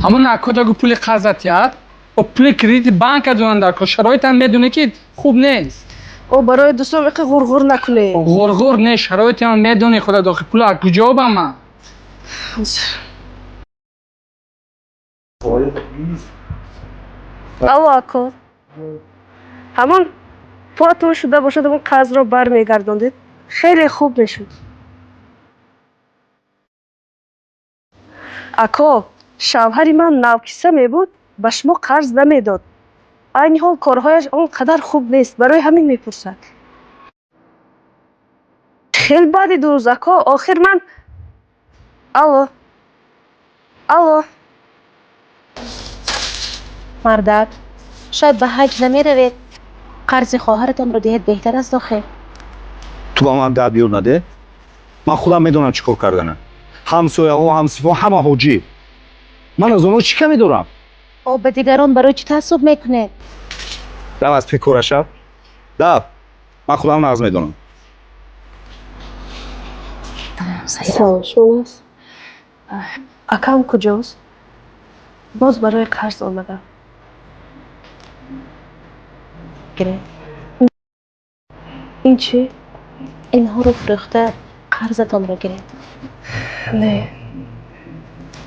Ҳамон акода гу пули қарзат яд, о пули кредити банка донан дар кор, шароитам медонӣ ки хуб нест. О, барои дӯстом иқи ғурғур накунед. Ғурғур не, шароитам медонӣ худа дохил, пул аз куҷо ба ман? Алло, ако. Ҳамон пулатон шуда бошад, ҳамон қарзро бармегардондед. Хеле хуб мешуд. Ако, шавҳари ман навкиса мебуд, ба шумо қарз намедод. Айни ҳол корҳояш он қадар хуб нест, барои ҳамин мепурсад. Хел баъди ду рӯз, ако, охир ман. Алло. Алло. Мардак, шояд ба ҳаҷ намеравед. Қарзи хоҳаратонро диҳед беҳтар аст охир. Ту ба ман гап ёд наде. Ман худам медонам чӣ кор карданам. Ҳамсояҳо, ҳамсифо ҳама ҳоҷӣ. Ман аз онҳо чӣ камӣ дорам? О, ба дигарон барои чӣ таассуб мекунед? Дав аз пекора шав. Дав. Ман худам нағз медонам. Салом, шумо аст? Акам куҷост? Боз барои қарз омадам. Гиред. Ин чӣ? Инҳоро фурӯхта қарзатонро гиред. Не.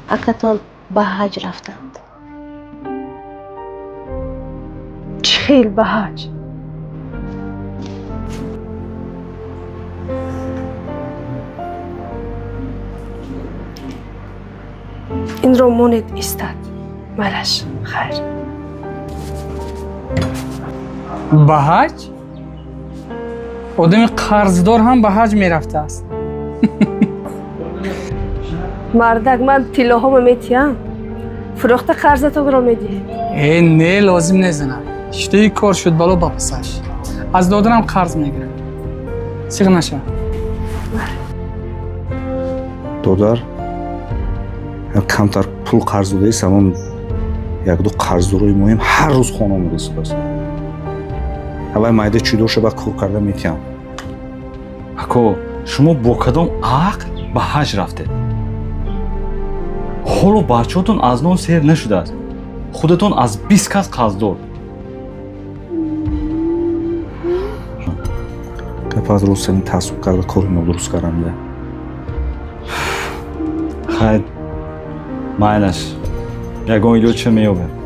Акатон ба ҳаҷ рафтанд. Чӣ хел ба ҳаҷ? Инро монед истад. Майлаш, хайр. Ба ҳаҷ? Одами қарздор ҳам ба ҳаҷ мерафтааст. Мардак, ман тиллоҳомо метиҳам. Фурӯхта қарзатонро медиҳед. Э, не, лозим незанам. Иштаи кор шуд бало ба пасаш. Аз додарам қарз мегирам. Сиғ наша. Додар, камтар пул қарз додаист, ҳамон якду қарздорои моем ҳар рӯз хона омада истодааст. Аввай майда чӯдоша ба кор карда метиҳам. Ако, шумо бо кадом ақл ба ҳаҷ рафтед? Ҳоло бачаҳотон аз нон сер нашудааст. Худатон аз 20 кас қарздор. Гап аз рост ҳамин таассуб карда кори нодуруст кардам да. Хайр, майлаш, ягон илоҷ ча меёбем.